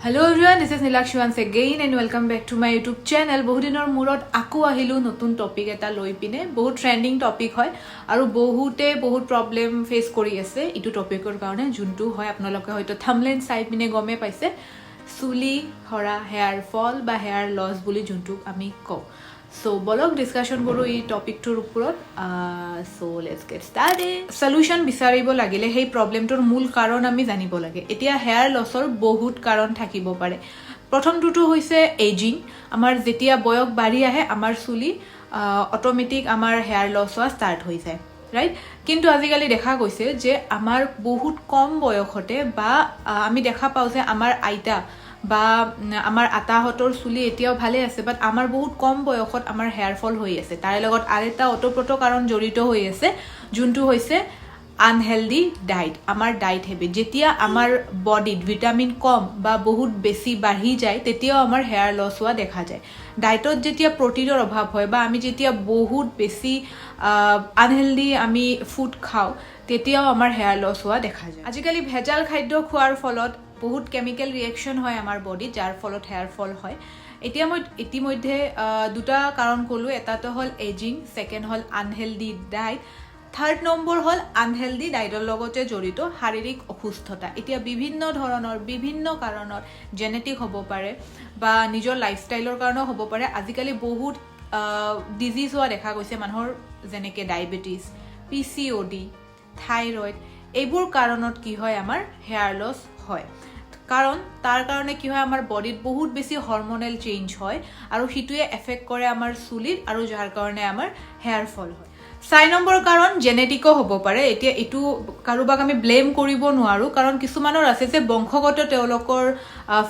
Hello everyone, this is Nilakshi once again and welcome back to my YouTube channel. বহুদিনৰ মূৰত আকৌ আহিলোঁ নতুন টপিক এটা লৈ পিনে। বহুত ট্ৰেণ্ডিং টপিক হয় আৰু বহুতে বহুত প্ৰব্লেম ফেচ কৰি আছে এইটো টপিকৰ কাৰণে, যোনটো হয় আপোনালোকে হয়তো থামলেন চাই পিনে গমেই পাইছে, চুলি সৰা, হেয়াৰ ফল বা হেয়াৰ লছ বুলি যোনটোক আমি কওঁ। চ' বলক, ডিছকাশ্যন কৰোঁ এই টপিকটোৰ ওপৰত। So let's get start. Solution বিচাৰিব লাগিলে সেই প্ৰব্লেমটোৰ মূল কাৰণ আমি জানিব লাগে। এতিয়া হেয়াৰ লছৰ বহুত কাৰণ থাকিব পাৰে। প্ৰথমটোতো হৈছে এজিং। আমাৰ যেতিয়া বয়স বাঢ়ি আহে, আমাৰ চুলি অট'মেটিক আমাৰ হেয়াৰ লছ হোৱা ষ্টাৰ্ট হৈ যায়, ৰাইট? কিন্তু আজিকালি দেখা গৈছে যে আমাৰ বহুত কম বয়সতে বা আমি দেখা পাওঁ যে আমাৰ আইতা বা আমাৰ আতাহঁতৰ চুলি এতিয়াও ভালে আছে, বাট আমাৰ বহুত কম বয়সত আমাৰ হেয়াৰ ফল হৈ আছে। তাৰে লগত আৰু এটা ওতপ্ৰোত কাৰণ জড়িত হৈ আছে, যোনটো হৈছে আনহেল্ডি ডাইট, আমাৰ ডাইট হেবিট। যেতিয়া আমাৰ বডিত ভিটামিন কম বা বহুত বেছি বাঢ়ি যায়, তেতিয়াও আমাৰ হেয়াৰ লছ হোৱা দেখা যায়। ডাইটত যেতিয়া প্ৰটিনৰ অভাৱ হয় বা আমি যেতিয়া বহুত বেছি আনহেল্ডি আমি ফুড খাওঁ, তেতিয়াও আমাৰ হেয়াৰ লছ হোৱা দেখা যায়। আজিকালি ভেজাল খাদ্য খোৱাৰ ফলত বহুত কেমিকেল ৰিয়েকশ্যন হয় আমাৰ বডিত, যাৰ ফলত হেয়াৰ ফল হয়। এতিয়া মই ইতিমধ্যে দুটা কাৰণ ক'লোঁ। এটাটো হ'ল এজিং, ছেকেণ্ড হ'ল আনহেল্ডি ডাইট, থাৰ্ড নম্বৰ হ'ল আনহেল্ডি ডাইটৰ লগতে জড়িত শাৰীৰিক অসুস্থতা। এতিয়া বিভিন্ন ধৰণৰ বিভিন্ন কাৰণত, জেনেটিক হ'ব পাৰে বা নিজৰ লাইফষ্টাইলৰ কাৰণেও হ'ব পাৰে, আজিকালি বহুত ডিজিজ হোৱা দেখা গৈছে মানুহৰ, যেনেকৈ ডায়েবেটিছ, পিচিঅ'ডি, থাইৰইড। এইবোৰ কাৰণত কি হয়, আমাৰ হেয়াৰ লছ হয়। কাৰণ তাৰ কাৰণে কি হয়, আমাৰ বডিত বহুত বেছি হৰমনেল চেঞ্জ হয় আৰু সেইটোৱে এফেক্ট কৰে আমাৰ চুলিত আৰু যাৰ কাৰণে আমাৰ হেয়াৰ ফল হয়। 4 নম্বৰ কাৰণ জেনেটিকো হ'ব পাৰে। এতিয়া এইটো কাৰোবাক আমি ব্লেম কৰিব নোৱাৰোঁ, কাৰণ কিছুমানৰ আছে যে বংশগত তেওঁলোকৰ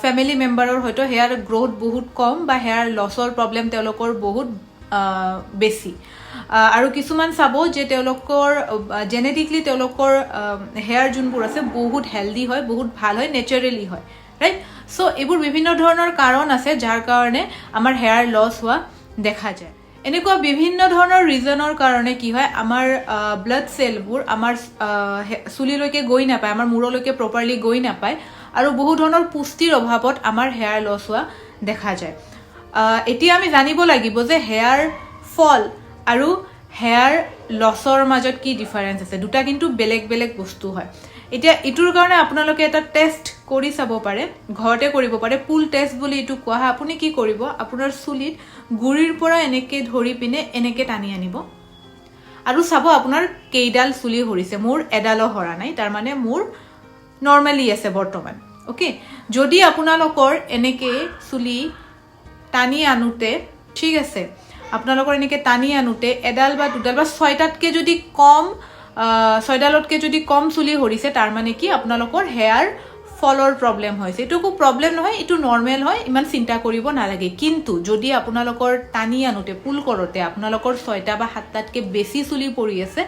ফেমিলি মেম্বাৰৰ হয়তো হেয়াৰ গ্ৰ'থ বহুত কম বা হেয়াৰ লছৰ প্ৰব্লেম তেওঁলোকৰ বহুত বেছি। আৰু কিছুমান চাব যে তেওঁলোকৰ জেনেটিকলি তেওঁলোকৰ হেয়াৰ যোনবোৰ আছে বহুত হেল্ডি হয়, বহুত ভাল হয়, নেচাৰেলি হয়, ৰাইট? চ' এইবোৰ বিভিন্ন ধৰণৰ কাৰণ আছে যাৰ কাৰণে আমাৰ হেয়াৰ লছ হোৱা দেখা যায়। এনেকুৱা বিভিন্ন ধৰণৰ ৰিজনৰ কাৰণে কি হয়, আমাৰ ব্লাড চেলবোৰ আমাৰ চুলিলৈকে গৈ নাপায়, আমাৰ মূৰলৈকে প্ৰপাৰলি গৈ নাপায় আৰু বহু ধৰণৰ পুষ্টিৰ অভাৱত আমাৰ হেয়াৰ লছ হোৱা দেখা যায়। এতিয়া আমি জানিব লাগিব যে হেয়াৰ ফল আৰু হেয়াৰ লছৰ মাজত কি ডিফাৰেঞ্চ আছে। দুটা কিন্তু বেলেগ বেলেগ বস্তু হয়। এতিয়া এইটোৰ কাৰণে আপোনালোকে এটা টেষ্ট কৰি চাব পাৰে, ঘৰতে কৰিব পাৰে। পুল টেষ্ট বুলি এইটো কোৱা হয়। আপুনি কি কৰিব, আপোনাৰ চুলিত গুৰিৰ পৰা এনেকৈ ধৰি পিনে এনেকৈ টানি আনিব আৰু চাব আপোনাৰ কেইডাল চুলি সৰিছে। মোৰ এডালো সৰা নাই, তাৰমানে মোৰ নৰ্মেলি আছে বৰ্তমান, অ'কে? যদি আপোনালোকৰ এনেকৈ চুলি টানি আনোতে, ঠিক আছে, আপোনালোকৰ এনেকৈ টানি আনোতে এডাল বা দুডাল বা ছয়টাতকৈ যদি কম, ছয়ডালতকৈ যদি কম চুলি সৰিছে, তাৰমানে কি আপোনালোকৰ হেয়াৰ ফলৰ প্ৰব্লেম হৈছে। এইটো একো প্ৰব্লেম নহয়, এইটো নৰ্মেল হয়, ইমান চিন্তা কৰিব নালাগে। কিন্তু যদি আপোনালোকৰ টানি আনোতে, পুল কৰোঁতে আপোনালোকৰ ছয়টা বা সাতটাতকৈ বেছি চুলি পৰি আছে,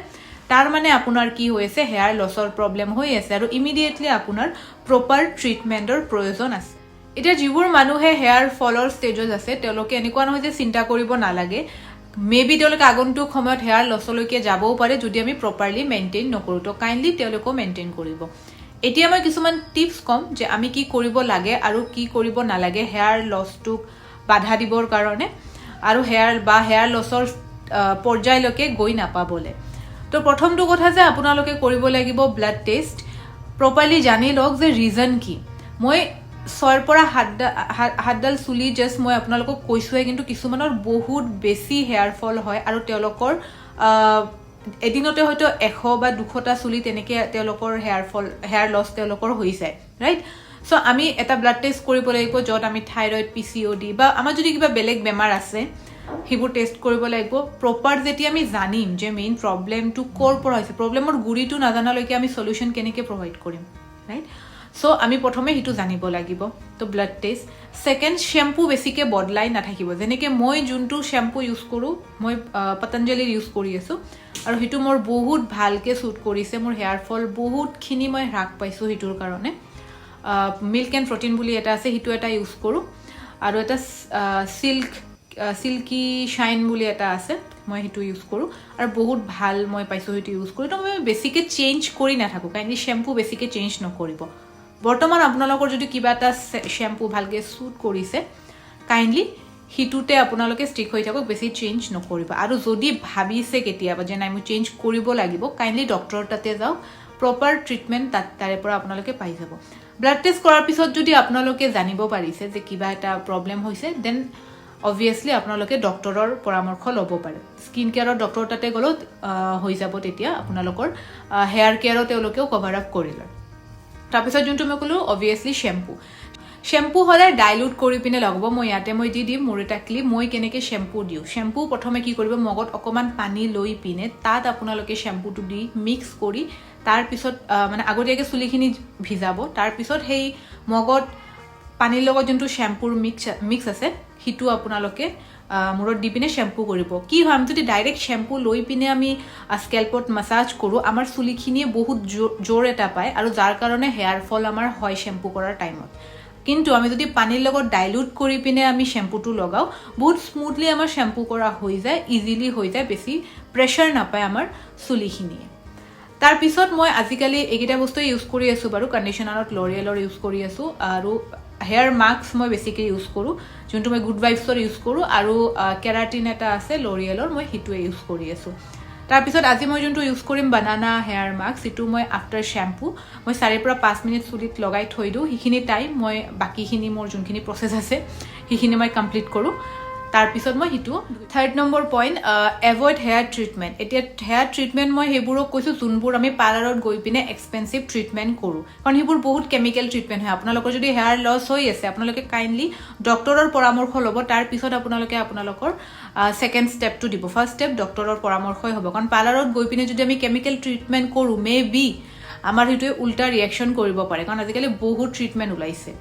তাৰ মানে আপোনাৰ কি হৈ আছে, হেয়াৰ লছৰ প্ৰব্লেম হৈ আছে আৰু ইমিডিয়েটলি আপোনাৰ প্ৰপাৰ ট্ৰিটমেণ্টৰ প্ৰয়োজন আছে। এতিয়া যিবোৰ মানুহে হেয়াৰ ফলৰ ষ্টেজত আছে, তেওঁলোকে এনেকুৱা নহয় যে চিন্তা কৰিব নালাগে। মে বি তেওঁলোকে আগন্তুক সময়ত হেয়াৰ লছলৈকে যাবও পাৰে, যদি আমি প্ৰপাৰলি মেইনটেইন নকৰোঁ। তো কাইণ্ডলি তেওঁলোকেও মেইনটেইন কৰিব। এতিয়া মই কিছুমান টিপছ ক'ম যে আমি কি কৰিব লাগে আৰু কি কৰিব নালাগে হেয়াৰ লছটোক বাধা দিবৰ কাৰণে আৰু হেয়াৰ বা হেয়াৰ লছৰ পৰ্যায়লৈকে গৈ নাপাবলৈ। তো প্ৰথমটো কথা যে আপোনালোকে কৰিব লাগিব ব্লাড টেষ্ট। প্ৰপাৰলি জানি লওক যে ৰিজন কি। মই ছয়ৰ পৰা সাতডাল চুলি জাষ্ট মই আপোনালোকক কৈছোঁৱে, কিন্তু কিছুমানৰ বহুত বেছি হেয়াৰ ফল হয় আৰু তেওঁলোকৰ এদিনতে হয়তো 100 বা 200টা চুলি তেনেকৈ তেওঁলোকৰ হেয়াৰ ফল, হেয়াৰ লছ তেওঁলোকৰ হৈ যায়, ৰাইট? চ' আমি এটা ব্লাড টেষ্ট কৰিব লাগিব, য'ত আমি থাইৰইড, পিচিঅ'ডি বা আমাৰ যদি কিবা বেলেগ বেমাৰ আছে, সেইবোৰ টেষ্ট কৰিব লাগিব। প্ৰপাৰ যেতিয়া আমি জানিম যে মেইন প্ৰব্লেমটো ক'ৰ পৰা হৈছে, প্ৰব্লেমৰ গুৰিটো নাজানালৈকে আমি চলিউশ্যন কেনেকৈ প্ৰভাইড কৰিম, ৰাইট? চ' আমি প্ৰথমে সেইটো জানিব লাগিব। তো ব্লাড টেষ্ট। ছেকেণ্ড, শ্বেম্পু বেছিকৈ বদলাই নাথাকিব। যেনেকৈ মই যোনটো শ্বেম্পু ইউজ কৰোঁ, মই পতঞ্জলিৰ ইউজ কৰি আছোঁ আৰু সেইটো মোৰ বহুত ভালকৈ ছুট কৰিছে। মোৰ হেয়াৰ ফল বহুতখিনি মই হ্ৰাস পাইছোঁ সেইটোৰ কাৰণে। মিল্ক এণ্ড প্ৰটিন বুলি এটা আছে, সেইটো এটা ইউজ কৰোঁ আৰু এটা চিল্কি শ্বাইন বুলি এটা আছে, মই সেইটো ইউজ কৰোঁ আৰু বহুত ভাল মই পাইছোঁ সেইটো ইউজ কৰি। তো মই বেছিকৈ চেঞ্জ কৰি নাথাকোঁ। কাইণ্ডলি শ্বেম্পু বেছিকৈ চেঞ্জ নকৰিব। বৰ্তমান আপোনালোকৰ যদি কিবা এটা শ্বেম্পু ভালকৈ ছুট কৰিছে, কাইণ্ডলি সিটোতে আপোনালোকে ষ্টিক হৈ থাকক, বেছি চেঞ্জ নকৰিব। আৰু যদি ভাবিছে কেতিয়াবা যে নাই, মই চেঞ্জ কৰিব লাগিব, কাইণ্ডলি ডক্টৰৰ তাতে যাওক। প্ৰপাৰ ট্ৰিটমেণ্ট তাৰে পৰা আপোনালোকে পাই যাব। ব্লাড টেষ্ট কৰাৰ পিছত যদি আপোনালোকে জানিব পাৰিছে যে কিবা এটা প্ৰব্লেম হৈছে, then obviously আপোনালোকে ডক্টৰৰ পৰামৰ্শ ল'ব পাৰে। স্কিন কেয়াৰৰ ডক্টৰৰ তাতে গ'লেও হৈ যাব। তেতিয়া আপোনালোকৰ হেয়াৰ কেয়াৰো তেওঁলোকেও কভাৰ আপ কৰি লয়। তাৰপিছত যোনটো মই ক'লোঁ, অভিয়াছলি শ্বেম্পু। শ্বেম্পু সদায় ডাইলুট কৰি পিনে লগাব। মই ইয়াতে মই দি দিম মোৰ এটা ক্লিপ, মই কেনেকৈ শ্বেম্পু দিওঁ। শ্বেম্পু প্ৰথমে কি কৰিব, মগত অকণমান পানী লৈ পিনে তাত আপোনালোকে শ্বেম্পুটো দি মিক্স কৰি তাৰপিছত মানে আগতীয়াকৈ চুলিখিনি ভিজাব। তাৰপিছত সেই মগত পানীৰ লগত যোনটো শ্বেম্পুৰ মিক্স আছে, সেইটো আপোনালোকে মূৰত দি পিনে শ্বেম্পু কৰিব। কি হয়, আমি যদি ডাইৰেক্ট শ্বেম্পু লৈ পিনে আমি স্কেল্পত মাছাজ কৰোঁ, আমাৰ চুলিখিনিয়ে বহুত জোৰ এটা পায় আৰু যাৰ কাৰণে হেয়াৰ ফল আমাৰ হয় শ্বেম্পু কৰাৰ টাইমত। কিন্তু আমি যদি পানীৰ লগত ডাইলুট কৰি পিনে আমি শ্বেম্পুটো লগাওঁ, বহুত স্মুথলি আমাৰ শ্বেম্পু কৰা হৈ যায়, ইজিলি হৈ যায়, বেছি প্ৰেছাৰ নাপায় আমাৰ চুলিখিনিয়ে। তাৰপিছত মই আজিকালি এইকেইটা বস্তুৱে ইউজ কৰি আছোঁ বাৰু। কণ্ডিশ্যনাৰত লৰিয়েলৰ ইউজ কৰি আছোঁ আৰু হেয়াৰ মাস্ক মই বেছিকৈ ইউজ কৰোঁ, যোনটো মই গুড ভাইবছৰ ইউজ কৰোঁ আৰু কেৰাটিন এটা আছে লৰিয়েলৰ, মই সেইটোৱে ইউজ কৰি আছোঁ। তাৰপিছত আজি মই যোনটো ইউজ কৰিম, বানানা হেয়াৰ মাস্ক, সেইটো মই আফটাৰ শ্বেম্পু মই 4ৰ পৰা 5 মিনিট চুলিত লগাই থৈ দিওঁ। সেইখিনি টাইম মই বাকীখিনি মোৰ যোনখিনি প্ৰচেছ আছে, সেইখিনি মই কমপ্লিট কৰোঁ। তাৰপিছত মই সেইটো। Third number point, avoid hair treatment. এতিয়া হেয়াৰ ট্ৰিটমেণ্ট মই সেইবোৰক কৈছোঁ যোনবোৰ আমি পাৰ্লাৰত গৈ পিনে এক্সপেঞ্চিভ ট্ৰিটমেণ্ট কৰোঁ, কাৰণ সেইবোৰ বহুত কেমিকেল ট্ৰিটমেণ্ট হয়। আপোনালোকৰ যদি হেয়াৰ লছ হৈ আছে, আপোনালোকে কাইণ্ডলি ডক্টৰৰ পৰামৰ্শ ল'ব। তাৰপিছত আপোনালোকে আপোনালোকৰ ছেকেণ্ড ষ্টেপটো দিব। ফাৰ্ষ্ট ষ্টেপ ডক্টৰৰ পৰামৰ্শই হ'ব, কাৰণ পাৰ্লাৰত গৈ পিনে যদি আমি কেমিকেল ট্ৰিটমেণ্ট কৰোঁ, মে বি আমাৰ সেইটোৱে উল্টা ৰিয়েকশ্যন কৰিব পাৰে, কাৰণ আজিকালি বহুত ট্ৰিটমেণ্ট ওলাইছে।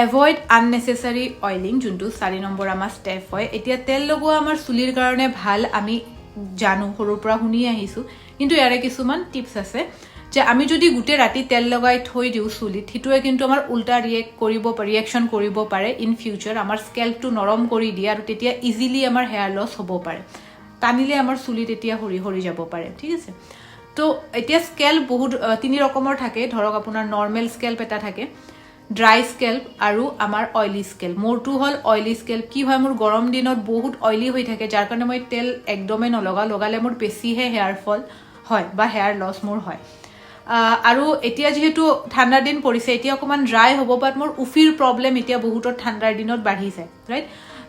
এভইড আননেচেচাৰী অইলিং, যোনটো 4 নম্বৰ আমাৰ ষ্টেপ হয়। এতিয়া তেল লগোৱা আমাৰ চুলিৰ কাৰণে ভাল, আমি জানো, সৰুৰ পৰা শুনি আহিছোঁ। কিন্তু ইয়াৰে কিছুমান টিপছ আছে যে আমি যদি গোটেই ৰাতি তেল লগাই থৈ দিওঁ চুলিত, সেইটোৱে কিন্তু আমাৰ উল্টা ৰিয়েকশ্যন কৰিব পাৰে ইন ফিউচাৰ। আমাৰ স্কেল্পটো নৰম কৰি দিয়ে আৰু তেতিয়া ইজিলি আমাৰ হেয়াৰ লছ হ'ব পাৰে। টানিলে আমাৰ চুলি তেতিয়া সৰি সৰি যাব পাৰে, ঠিক আছে? তো এতিয়া স্কেল্প বহুত তিনি ৰকমৰ থাকে। ধৰক আপোনাৰ নৰ্মেল স্কেল্প এটা থাকে, ড্ৰাই স্কেল্প আৰু আমাৰ অইলি স্কেল্প। মোৰটো হ'ল অইলি স্কেল্প। কি হয়, মোৰ গৰম দিনত বহুত অইলি হৈ থাকে, যাৰ কাৰণে মই তেল একদমেই নলগাওঁ। লগালে মোৰ বেছিহে হেয়াৰ ফল হয় বা হেয়াৰ লছ মোৰ হয়। আৰু এতিয়া যিহেতু ঠাণ্ডাৰ দিন পৰিছে, এতিয়া অকণমান ড্ৰাই হ'ব, বাট মোৰ উফিৰ প্ৰব্লেম এতিয়া বহুতৰ ঠাণ্ডাৰ দিনত বাঢ়ি যায়, ৰাইট?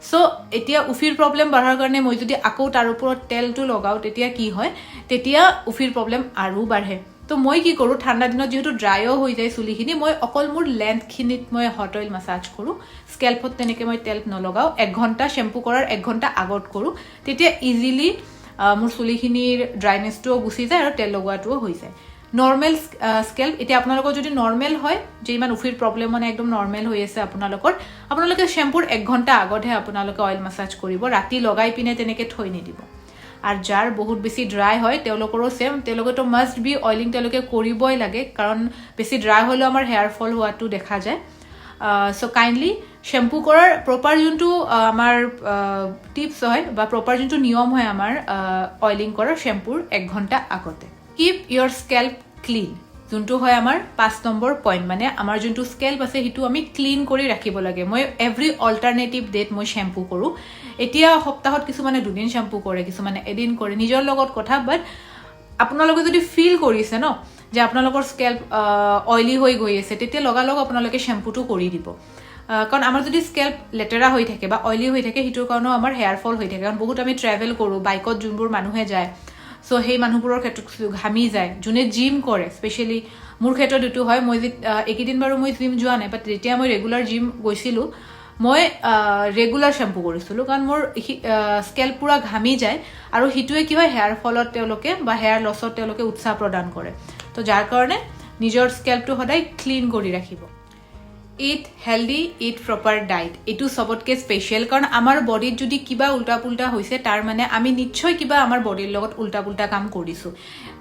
চ' এতিয়া উফিৰ প্ৰব্লেম বঢ়াৰ কাৰণে মই যদি আকৌ তাৰ ওপৰত তেলটো লগাওঁ, তেতিয়া কি হয়, তেতিয়া উফিৰ প্ৰব্লেম আৰু বাঢ়ে। তো মই কি কৰোঁ, ঠাণ্ডা দিনত যিহেতু ড্ৰাইও হৈ যায় চুলিখিনি, মই অকল মোৰ লেন্থখিনিত মই হট অইল মাছাজ কৰোঁ। স্কেল্পত তেনেকৈ মই তেল নলগাওঁ। 1 ঘণ্টা, শ্বেম্পু কৰাৰ 1 ঘণ্টা আগত কৰোঁ। তেতিয়া ইজিলি মোৰ চুলিখিনিৰ ড্ৰাইনেছটোও গুচি যায় আৰু তেল লগোৱাটোও হৈ যায়। নৰ্মেল স্কেল্প, এতিয়া আপোনালোকৰ যদি নৰ্মেল হয় যে ইমান উফিৰ প্ৰব্লেম মানে একদম নৰ্মেল হৈ আছে আপোনালোকৰ, আপোনালোকে শ্বেম্পুৰ 1 ঘণ্টা আগতহে আপোনালোকে অইল মাছাজ কৰিব। ৰাতি লগাই পিনে তেনেকৈ থৈ নিদিব। আৰু যাৰ বহুত বেছি ড্ৰাই হয়, তেওঁলোকৰো ছেম। তেওঁলোকেতো মাষ্ট বি অইলিং তেওঁলোকে কৰিবই লাগে, কাৰণ বেছি ড্ৰাই হ'লেও আমাৰ হেয়াৰ ফল হোৱাটো দেখা যায়। চ' কাইণ্ডলি শ্বেম্পু কৰাৰ প্ৰপাৰ যোনটো আমাৰ টিপছ হয় বা প্ৰপাৰ যোনটো নিয়ম হয় আমাৰ অইলিং কৰাৰ, শ্বেম্পুৰ 1 ঘণ্টা আগতে। Keep your scalp clean, যোনটো হয় আমাৰ 5 নম্বৰ পইণ্ট, মানে আমাৰ যোনটো স্কেল্প আছে, সেইটো আমি ক্লিন কৰি ৰাখিব লাগে। মই এভৰি অল্টাৰনেটিভ ডেট মই শ্বেম্পু কৰোঁ। এতিয়া সপ্তাহত কিছুমানে দুদিন শ্বেম্পু কৰে, কিছুমানে এদিন কৰে, নিজৰ লগত কথা। বাট আপোনালোকে যদি ফিল কৰিছে ন যে আপোনালোকৰ স্কেল্প অইলি হৈ গৈ আছে, তেতিয়া লগালগ আপোনালোকে শ্বেম্পুটো কৰি দিব। কাৰণ আমাৰ যদি স্কেল্প লেতেৰা হৈ থাকে বা অইলি হৈ থাকে, সেইটোৰ কাৰণেও আমাৰ হেয়াৰ ফল হৈ থাকে। কাৰণ বহুত আমি ট্ৰেভেল কৰোঁ, বাইকত যোনবোৰ মানুহে যায়, চ' সেই মানুহবোৰৰ ক্ষেত্ৰত ঘামি যায়। যোনে জিম কৰে, স্পেচিয়েলি মোৰ ক্ষেত্ৰত এইটো হয়। মই এইকেইদিন বাৰু মই জিম যোৱা নাই, বাট যেতিয়া মই ৰেগুলাৰ জিম গৈছিলোঁ, মই ৰেগুলাৰ শ্বেম্পু কৰিছিলোঁ, কাৰণ মোৰ স্কেল্প পূৰা ঘামি যায় আৰু সেইটোৱে কি হয়, হেয়াৰ ফলত তেওঁলোকে বা হেয়াৰ লছত তেওঁলোকে উৎসাহ প্ৰদান কৰে। তো যাৰ কাৰণে নিজৰ স্কেল্পটো সদায় ক্লিন কৰি ৰাখিব। Eat healthy, eat proper diet, এইটো চবতকৈ স্পেচিয়েল, কাৰণ আমাৰ বডিত যদি কিবা উল্টা পুল্টা হৈছে, তাৰ মানে আমি নিশ্চয় কিবা আমাৰ বডিৰ লগত উল্টা পুল্টা কাম কৰিছোঁ।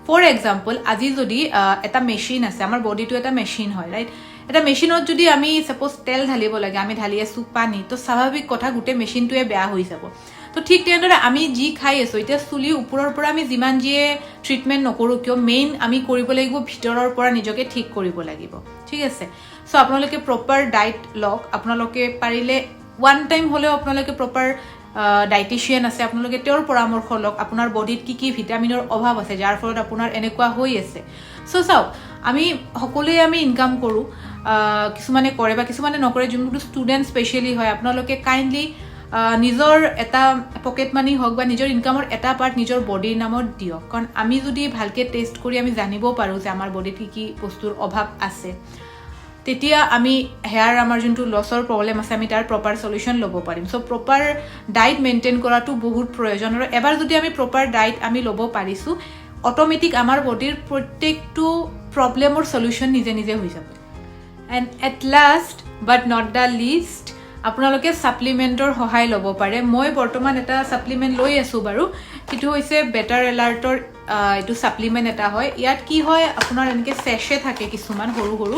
ফৰ এক্সাম্পল, আজি যদি এটা মেচিন আছে, আমাৰ বডিটো এটা মেচিন হয়, ৰাইট? এটা মেচিনত যদি আমি ছাপ'জ তেল ঢালিব লাগে, আমি ঢালি আছোঁ পানী, তো স্বাভাৱিক কথা গোটেই মেচিনটোৱে বেয়া হৈ যাব। তো তো ঠিক তেনেদৰে আমি যি খাই আছোঁ, এতিয়া চুলিৰ ওপৰৰ পৰা আমি যিমান যিয়ে ট্ৰিটমেণ্ট নকৰোঁ কিয়, মেইন আমি কৰিব লাগিব ভিতৰৰ পৰা নিজকে ঠিক কৰিব লাগিব, ঠিক আছে? চ' আপোনালোকে প্ৰপাৰ ডাইট লওক। আপোনালোকে পাৰিলে ওৱান টাইম হ'লেও আপোনালোকে প্ৰপাৰ ডাইটিচিয়ান আছে, আপোনালোকে তেওঁৰ পৰামৰ্শ লওক, আপোনাৰ বডিত কি কি ভিটামিনৰ অভাৱ আছে যাৰ ফলত আপোনাৰ এনেকুৱা হৈ আছে। চ' চাওক, আমি সকলোৱে আমি ইনকাম কৰোঁ, কিছুমানে কৰে বা কিছুমানে নকৰে। যোনবোৰ ষ্টুডেণ্ট স্পেচিয়েলি হয়, আপোনালোকে কাইণ্ডলি নিজৰ এটা পকেট মানি হওক বা নিজৰ ইনকামৰ এটা পাৰ্ট নিজৰ বডিৰ নামত দিয়ক। কাৰণ আমি যদি ভালকৈ টেষ্ট কৰি আমি জানিব পাৰোঁ যে আমাৰ বডিত কি কি বস্তুৰ অভাৱ আছে, তেতিয়া আমি হেয়াৰ আমাৰ যোনটো লছৰ প্ৰব্লেম আছে, আমি তাৰ প্ৰপাৰ চলিউশ্যন ল'ব পাৰিম। চ' প্ৰপাৰ ডাইট মেইনটেইন কৰাটো বহুত প্ৰয়োজন আৰু এবাৰ যদি আমি প্ৰপাৰ ডাইট আমি ল'ব পাৰিছোঁ, অট'মেটিক আমাৰ বডিৰ প্ৰত্যেকটো প্ৰব্লেমৰ চলিউশ্যন নিজে নিজে হৈ যাব। And at last but not the least, আপোনালোকে ছাপ্লিমেণ্টৰ সহায় ল'ব পাৰে। মই বৰ্তমান এটা ছাপ্লিমেণ্ট লৈ আছোঁ বাৰু, সেইটো হৈছে বেটাৰ এলাৰ্টৰ। এইটো ছাপ্লিমেণ্ট এটা হয়। ইয়াত কি হয়, আপোনাৰ এনেকৈ চেচে থাকে কিছুমান সৰু সৰু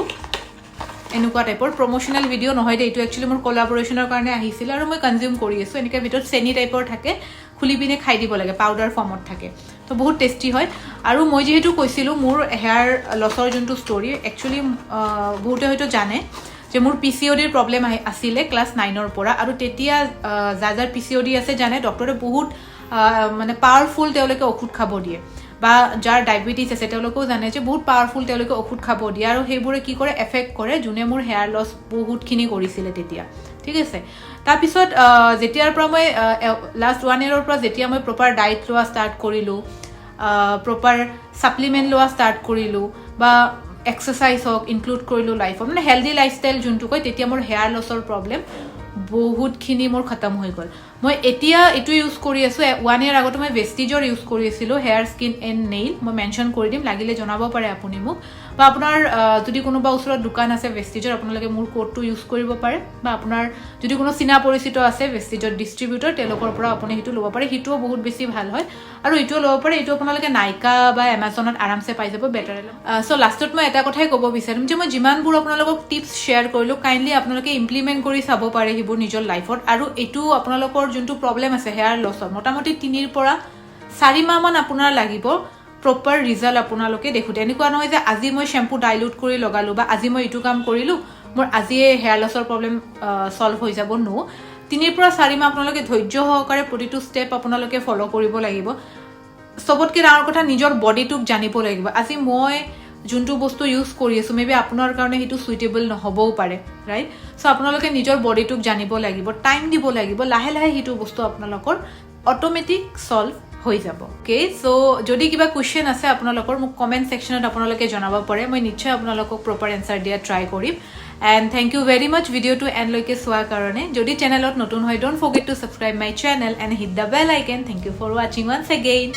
এনেকুৱা টাইপৰ। প্ৰমোশ্যনেল ভিডিঅ' নহয় দেই এইটো, একচুৱেলি মোৰ কলাবৰেশ্যনৰ কাৰণে আহিছিলে আৰু মই কনজিউম কৰি আছোঁ। এনেকৈ ভিতৰত চেনি টাইপৰ থাকে, খুলি পিনে খাই দিব লাগে, পাউডাৰ ফৰ্মত থাকে। তো বহুত টেষ্টি হয়। আৰু মই যিহেতু কৈছিলোঁ মোৰ হেয়াৰ লছৰ যোনটো ষ্টৰি, একচুৱেলি বহুতে হয়তো জানে যে মোৰ পিচিঅ'ডিৰ প্ৰব্লেম আহি আছিলে ক্লাছ 9ৰ পৰা। আৰু তেতিয়া যাৰ যাৰ পিচিঅ'ডি আছে জানে, ডক্টৰে বহুত মানে পাৱাৰফুল তেওঁলোকে ঔষধ খাব দিয়ে বা যাৰ ডায়েবেটিছ আছে তেওঁলোকেও জানে যে বহুত পাৱাৰফুল তেওঁলোকে ঔষধ খাব দিয়ে। আৰু সেইবোৰে কি কৰে, এফেক্ট কৰে, যোনে মোৰ হেয়াৰ লছ বহুতখিনি কৰিছিলে তেতিয়া, ঠিক আছে? তাৰপিছত যেতিয়াৰ পৰা মই লাষ্ট ওৱান ইয়েৰৰ পৰা যেতিয়া মই প্ৰপাৰ ডাইট লোৱা ষ্টাৰ্ট কৰিলোঁ, প্ৰপাৰ ছাপ্লিমেণ্ট লোৱা ষ্টাৰ্ট কৰিলোঁ বা এক্সাৰচাইজ হওক ইনক্লুড কৰিলোঁ লাইফত, মানে হেল্ডি লাইফষ্টাইল যোনটো কয়, তেতিয়া মোৰ হেয়াৰ লছৰ প্ৰব্লেম বহুতখিনি মোৰ খতম হৈ গ'ল। মই এতিয়া এইটো ইউজ কৰি আছোঁ। ওৱান ইয়েৰ আগতে মই ভেষ্টিজৰ ইউজ কৰি আছিলোঁ, হেয়াৰ, স্কিন এণ্ড নেইল। মই মেনশ্যন কৰি দিম, লাগিলে জনাব পাৰে আপুনি মোক। বা আপোনাৰ যদি কোনোবা ওচৰত দোকান আছে ভেষ্টিজৰ, আপোনালোকে মোৰ ক'ডটো ইউজ কৰিব পাৰে। বা আপোনাৰ যদি কোনো চিনা পৰিচিত আছে ভেষ্টিজৰ ডিষ্ট্ৰিবিউটৰ, তেওঁলোকৰ পৰা আপুনি সেইটো ল'ব পাৰে। সেইটোও বহুত বেছি ভাল হয় আৰু এইটোও ল'ব পাৰে। এইটো আপোনালোকে নাইকা বা এমাজনত আৰামছে পাই যাব, বেটাৰ। চ' লাষ্টত মই এটা কথাই ক'ব বিচাৰিম যে মই যিমানবোৰ আপোনালোকক টিপছ শ্বেয়াৰ কৰিলোঁ, কাইণ্ডলি আপোনালোকে ইমপ্লিমেণ্ট কৰি চাব পাৰে সেইবোৰ নিজৰ লাইফত। আৰু এইটো আপোনালোকৰ যোনটো প্ৰব্লেম আছে হেয়াৰ লছৰ, মোটামুটি 3ৰ পৰা 4 মাহমান আপোনাৰ লাগিব প্ৰপাৰ ৰিজাল্ট আপোনালোকে দেখোঁতে। এনেকুৱা নহয় যে আজি মই শ্বেম্পু ডাইলুট কৰি লগালোঁ বা আজি মই এইটো কাম কৰিলোঁ, মোৰ আজিয়ে হেয়াৰ লছৰ প্ৰব্লেম ছল্ভ হৈ যাব। ন', 3ৰ পৰা 4 মাহ আপোনালোকে ধৈৰ্য সহকাৰে প্ৰতিটো ষ্টেপ আপোনালোকে ফ'ল' কৰিব লাগিব। চবতকৈ ডাঙৰ কথা, নিজৰ বডিটোক জানিব লাগিব। আজি মই যোনটো বস্তু ইউজ কৰি আছোঁ, মে বি আপোনাৰ কাৰণে সেইটো চুইটেবল নহ'বও পাৰে, ৰাইট? চ' আপোনালোকে নিজৰ বডিটোক জানিব লাগিব, টাইম দিব লাগিব। লাহে লাহে সেইটো বস্তু আপোনালোকৰ অট'মেটিক ছল্ভ হৈ যাব। অ'কে, চ' যদি কিবা কুৱেশ্যন আছে আপোনালোকৰ, মোক কমেণ্ট ছেকশ্যনত আপোনালোকে জনাব পাৰে। মই নিশ্চয় আপোনালোকক প্ৰপাৰ এনচাৰ দিয়া ট্ৰাই কৰিম। And thank you very much ভিডিঅ'টো এণ্ডলৈকে চোৱাৰ কাৰণে। যদি চেনেলত নতুন হয়, don't forget to subscribe my channel and hit the bell icon. Thank you for watching once again.